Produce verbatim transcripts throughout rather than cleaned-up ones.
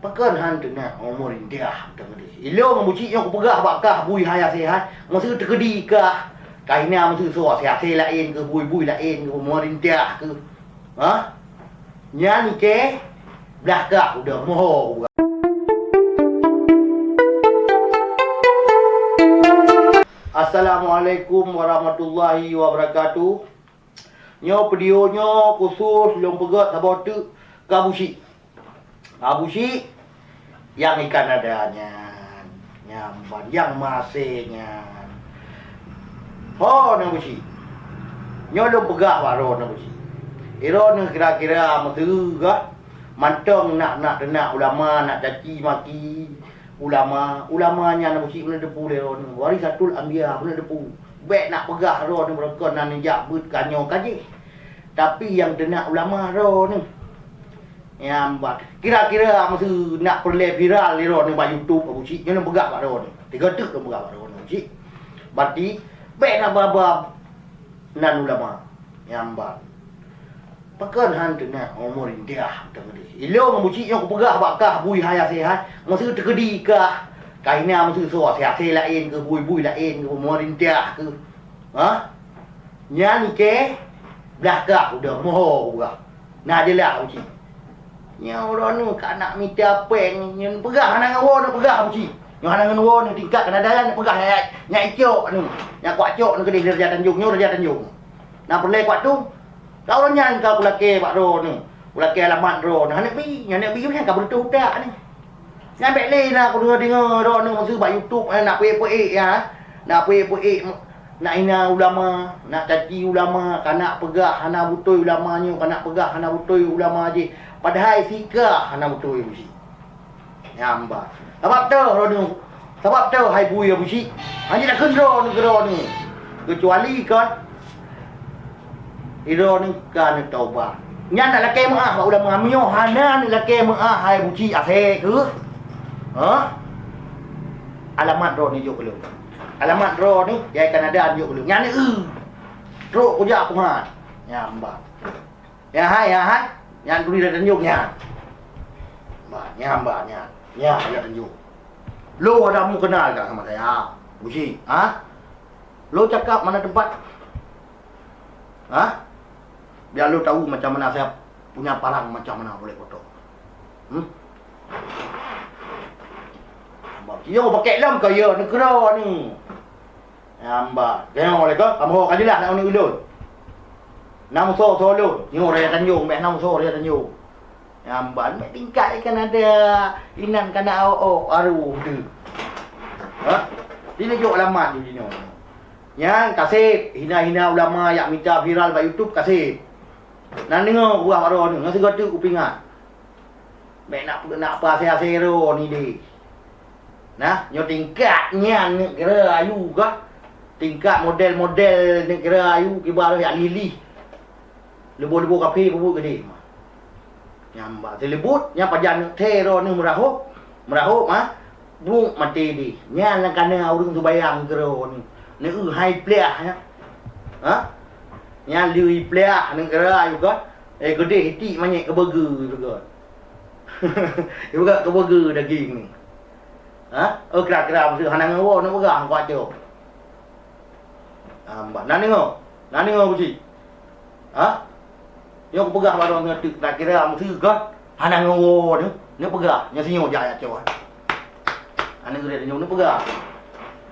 Pakon han teunak meumeurintiah teuh deh. Ilong bucik nyang kupeugah bak kah bui hai asai hai, meuseu teukeudi kah. Kah ina meuseu soe asai-asai laén keu bui-bui laén keu meumeurintiah keu. Hah? Nyan ikei blah kah udeueng moho kupeugah. Assalamualaikum warahmatullahi wabarakatuh. Nyoe video nyoe khusus lôn peugét saboh teuk keu Abu Syik. Abu Syik nyang ikan ada nyan, nyang ban, nyang masé nyan. Ho, Abu Syik. Nyoe lôn peugah bak droeneuh, Abu Syik. Droeneuh kira-kira meuseu gah mantong nak, nak teunak ulama, nak caci maki ulama. Ulama nyan Abu Syik meunan teupeue lé droeneuh. Warisatul anbiya meunan teupeue. Bék nak peugah droeneuh beureukoh na neujak beuet ka nyoe ka jih. Tapi nyang teunak ulama droeneuh. Nyang ba-, kira-kira meuseu nak peureulée viral lé droeneuh bak YouTube Abu Syik, nyoe lôn peugah bak droeneuh. Tiga teuk lôn peugah bak droeneuh Abu Syik. Berarti bék nak ba-ba nan ulama. Nyang ba-, Pakon han teunak meumeurintiah teuh deh. Ilong bucik nyang kupeugah bak kah bui hai asai hai, meuseu teukeudi kah. Kah ina meuseu soe asai-asai laén keu bui-bui laén keu meumeurintiah keu. Hah? Nyan ikei blah kah udeueng moho kupeugah. Na jeulaih bucik. Nyoe droeneuh ka nak mita péng, nyan peugah hana ngon woe neuh peugah bucik. Nyoe hana ngon woe neuh tingkat keunadan neuh peugah nyan, nyan icok neuh. Nyan kucok neuh keudeh di Raja Tanjong, nyoe Raja Tanjong. Na peureulée kuatu. Ka uroe nyan ka kulakée bak droeneuh, kulakée alamat droeneuh, hana bi, hana bi nyan ka beureutoh utak nyoe. Nyan bék lé na kudeungoe-deungoe droeneuh meuseu bak YouTube, eh, nak peuék-peuék ya, nak peuék-peuék, nak hina ulama, nak caci ulama, ka nak peugah hana beutôi ulama nyoe, ka nak peugah hana beutôi ulama jih, padahai sika hana beutôi meusi. Nyang ba. Sabab teuh droeneuh, sabab teuh hai bui Abu Syik, hana takheun droeneuh keu droeneuh. Keucuali kon droeneuh ka neutaubat. Nyan nak lakée meuáh bak ulama, meunyoe hana neulakée meuáh hai Abu Syik asée keuh. Hah? Alamat droeneuh jok keu lôn. Alamat droeneuh nyang ikan ada jok keu lôn. Nyan eu. Trok kujak Tuhan. Nyang ba. Nyan hai, nyan hai. Nyan turi Raja Tanjong nyan. Bah, nyan bah, nyan. Nyan Raja Tanjong. Lo ada mu kenal tak sama saya? Busi, ha? Lo cakap mana tempat? Ha? Biar lo tahu macam mana saya punya parang macam mana boleh potong. Hmm? Bah, yo pakai lom kaya negara ni. Nyang ba, tengok lé kah, kamoe ka jeulaih na uneuk ulôn. Na musoh-soh lôn, nyoe Raya Tanjong, bék na musoh Raya Tanjong. Nyang ba, bék tingkat ikan ada inan kana awak-awak baru tu. Ha? Sini jok alamat di sinoe. Nyan kaseb, hina-hina ulama yak mita viral bak YouTube kaseb. Na deungoe buah baroe nyoe, ngon sigoe teuk kupingat. Bék nak, nak apa asai-asai droe ni deh. Nah, nyoe tingkat nyan neuk kira ayu kah? Tingkat model-model neuk kira ayu kiban roh yak lilih. Leubo-leubo kaphé peubuet keudeh. Nyang bak silibut, nyang pajan neuk the droe neuk meurahop. Meurahop, ha? Bruk maté deh. Nyan nyang kana ureueng seubayang keu droe neuk. Neuk hai pliah, ya. Ha? Nyan lheueh pliah neuk kira ayu kah? Eh, keudeh itik manyét keu burger, burger. Ipeugah keu burger daging ni. Ha? Oh, kira-kira meusti hana ngon woe neupeugah, kuat cok. Ah, mbak, na deungoe? Na deungoe, Buci? Ha? Nyoe kupeugah bak droeneuh teuk, kira-kira meusti gah hana ngon woe neu, neupeugah. Nyoe sinyoe jak, jak cok. Aneuk ureueng nyoe neupeugah.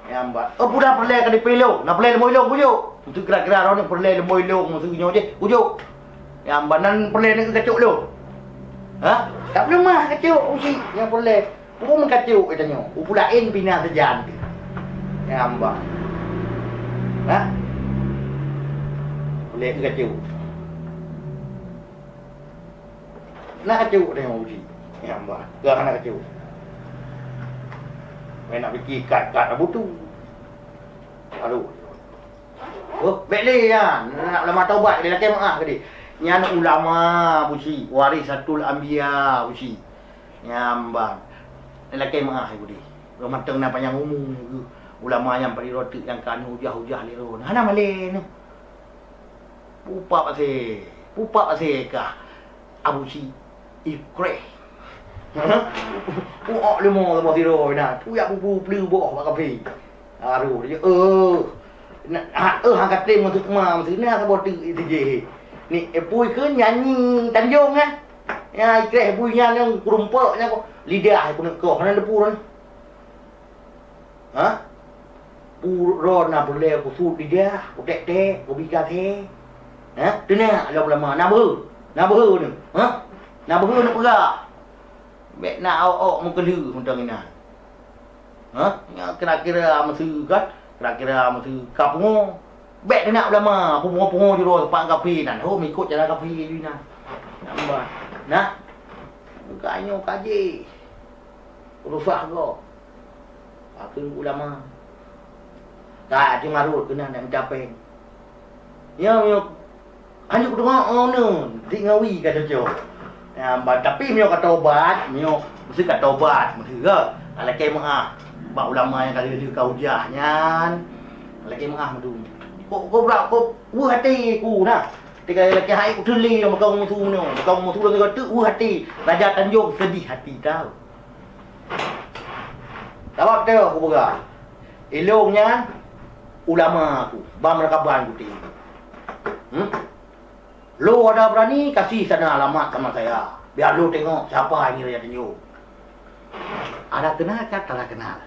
Nyang ba, oh, peue na peureulée ka dipilôh, na peureulée leumoi lôn, kujok. Untuk kira-kira droeneuh peureulée leumoi lôn, meuseu nyoe jih, kujok. Nyang ba, nan peureulée neuk kacok lôn. Ha? Tak peuleumah kacok, usi, nyang peureulée. Peue meukacok geutanyoe? Peue laén pih na sajan teuh. Nyang ba. Ha? Peureulée kacok. Na kacok teuh uji. Ya Allah, keu hana kacok. Meunan pike kat-kat butu. Aduh. Oh, bék lé nyan. Nak lama taubat, lé lakée meuáh keudeh. Nyan ulama Buci, warisatul anbiya Buci. Nyang ban. Lé lakée meuáh keudeh. Roh mantong na panyang umu geuh. Ulama nyang padum roh teuk nyang ka neuhujah-hujah lé droe. Hana malée nyoe. Pupak maséh, pupak maséh kah Abu Syik ikreh. Uok leumo saboh sidroe na, puyak pupu pleue boh bak kaphé. Aduh, dia, eh. Na, ha, eh, hang katem masuk ma, masuk na saboh teuk itu je. Ni, eh, pui ke nyanyi Tanjong, eh? Ya, ikreh pui nyan yang kerumpok nyan kok. Lidah pun kok, hana depu dah. Ha? Puro na peureulée kusut lidah, kutek-tek, kubika the. Ha? Teunak lom lama, na beuhe. Na beuhe ni. Ha? Na beuhe ni peugah. Bèk na awak-awak meukeuleu mantong inan. Ha? Nya kira-kira meuseu kan? Kira-kira meuseu ka pungo. Bèk teunak ulama, pungo-pungo jroh pat kaphé nan. Hom ikot cara kaphé ju inan. Nambah. Nah. Buka nyoe kaji. Rusah gob. Pakon ulama. Ka, até marot keunan nak mita péng. Nyoe, nyoe. Hanjeuet kudeungoe, oh, nyoe. Dik ngawi ka cocok. Ya, ba-, tapi meunyoe ka tobat, meunyoe meusti ka tobat, meusti ka. Ka lakée meu'ah bak ulama nyang ka lheueh-lheueh ka ujah nyan. Ka lakée meu'ah meudu. Kok, kok brat, kok weueh até ku nah. Tika lakée hai ku teuli nyang meukong musu nyoe. Meukong musu lôn teuk weueh até. Raja Tanjong sedih hati tau. Sabab teuh kupeugah, ilôn nyan ulama aku, ban meurakaban kutem. Hmm? Lo ada berani, kasih sana alamat sama saya. Biar lo tengok siapa ini Raja Tanjong. Ada kenal kan? Ada kenal.